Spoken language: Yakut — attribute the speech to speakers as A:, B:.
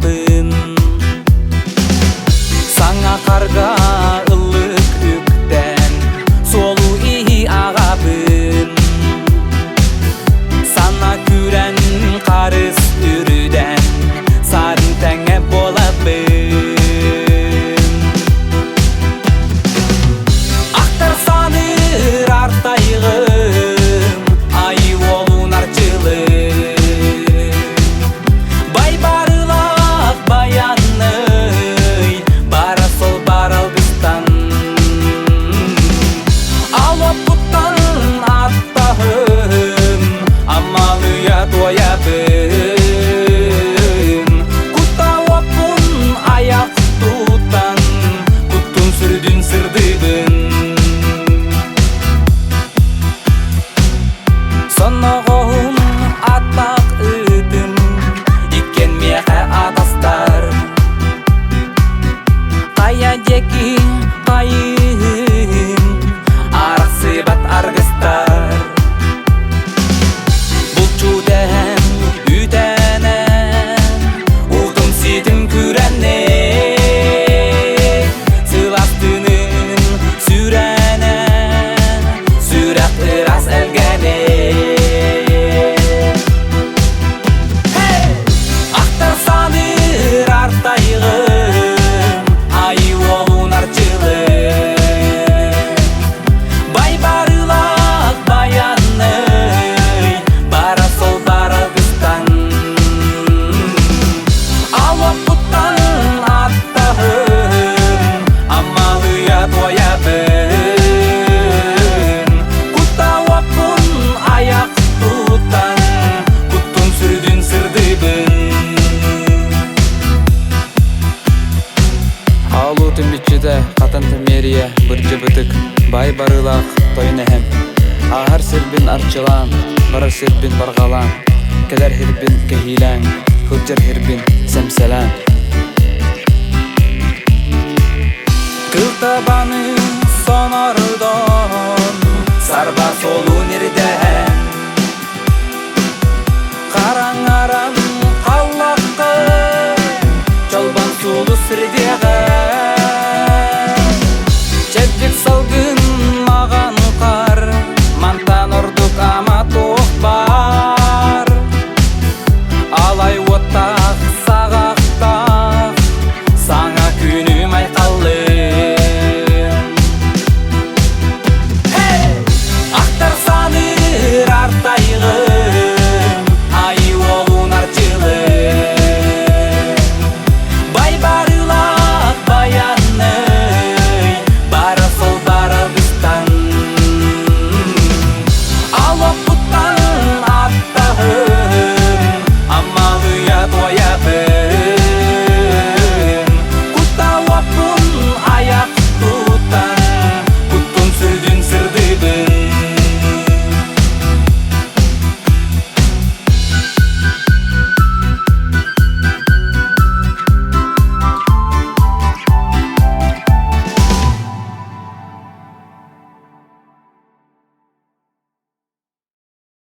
A: буолабын. Саҥа харга ыллык үктэн, суолу иһи аҕабын. Сана күрэн харыс үрүдэн, сарын тэҥэ буолабын. Ахтар саныыр артайгым, айыы уолун арчылыы. Байбарылаах баянный, бара сол бар алгыстан. Алоппуттан аттаһым, амалыйа туойабын. Кутта уоппун аяқ тутан, куттун сүрдүн сырдыбын. Сонноҕоһум аттаах ыытым, иккиэн миэхэ атастар. Хайа диэки хайыһын, арахсыбат аргыстар. Булчут эһэм үүтэнэн, уутум ситим күрэннэ. Сыластынын сүрэнэн, сүрэх ыраас элгэни. Ахтар саныыр артайгым, айыы уолун арчылы. Байбарылаах баянный, бара сол баралгыстан. Алоппуттан аттаһын, амалыйа туойабын. Кутта уоппун аяқ тутан, куттун сүрдүн сырдыбын.
B: Аалуутун биччитэ хатан Тэмиэрийэ бырдьыбытык, баай барыылаах тойон эһэм. Ааһар сирбин арчылаан, барар сирбин барҕалаан, кэлэр сирбин кэһиилээн, сылдьар сирбин сэмсэлээн.
A: Кыл табаны сонордон, сарба суолун ирдэһэн, хараҥаран халлахха, чолбон сулус ирдиэҕэ. Чэбдик салгын маҕан хаар, мантан ордук ама туох баар. Алай уоттаах